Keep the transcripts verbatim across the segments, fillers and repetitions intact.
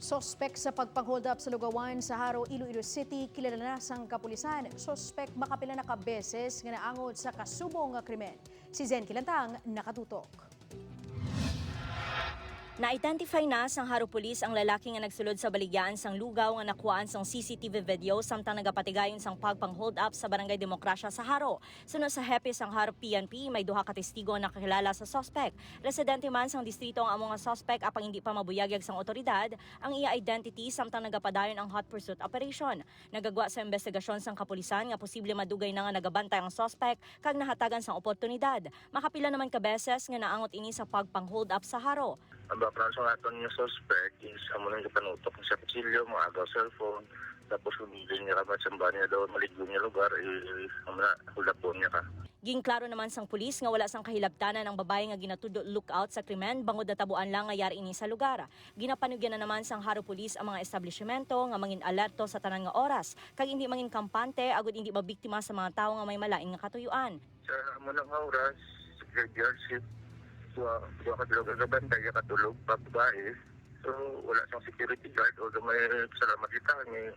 Suspek sa pagpang-hold up sa Lugawan sa Jaro, Iloilo City, kilala na sang kapulisan. Suspek makapila na ka beses nga naangot sa kasubong nga krimen. Si Zen Kilantang nakatutok. Na-identify na sang Jaro Police ang lalaki nga nagsulod sa baligyaan sang lugaw nga nakuhaan sang C C T V video samtang nagapatigayon sang pagpang-hold up sa Barangay Demokrasya sa Jaro. Suno sa hepe sang Jaro P N P, may duha ka testigo ang nakakilala sa suspek. Residente man sang distrito ang amo nga suspek, apang hindi pa mabuyagyag sang otoridad ang iya identity samtang nagapadayon ang hot pursuit operation. Nagagwa sa investigasyon sang kapulisan nga posible madugay na nga nagabantay ang suspek kag nahatagan sang oportunidad. Makapila naman ka beses nga naangot ini sa pagpang-hold up sa Jaro. Ang background sa aton nga suspect is amo nang gipanutok sa kutsilyo, mga agaw cellphone, tapos kung din niya kamat sa niya daw maligo niya lugar, eh, amo na, hulapon niya ka. Ginklaro naman sang pulis nga wala sang kahilabtanan ang babayi nga ginatudlo lookout sa krimen bangod natabuan lang nga yari ini sa lugar. Ginapanugyan na naman sang Jaro Police ang mga establishmento nga mangin alerto sa tanan nga oras kag hindi mangin kampante agud hindi mabiktima sa mga tawo nga may malain nga katuyuan. Sa amo lang nga oras, sa graveyard shift, duha, duha ka drug ang gabantay, katulog pa babae. So, wala sang security guard, although may salamat kita, may,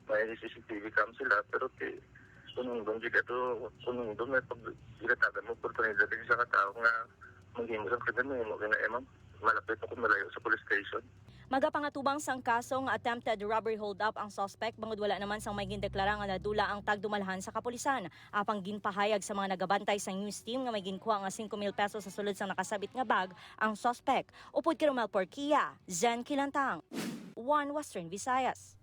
may C C T V cam sila, pero ti, kung doon di ka to, kung doon may pag ginatagan mo, oportunidad din sa katao nga maghimo sa krimen, mo gina, eh, ma'am. Malapit ako malayo sa police station. Magapangatubang sang kaso nga attempted robbery hold-up ang suspect bangod wala naman sang may gindeklara nga nadula ang tagdumalhan sa kapulisan. Apang ginpahayag sa mga nagabantay sa news team nga may ginkuha nga singko mil pesos sa sulod sang nakasabit nga bag ang suspect. Upod kay Romel Porquia, Zen Kilantang, One Western Visayas.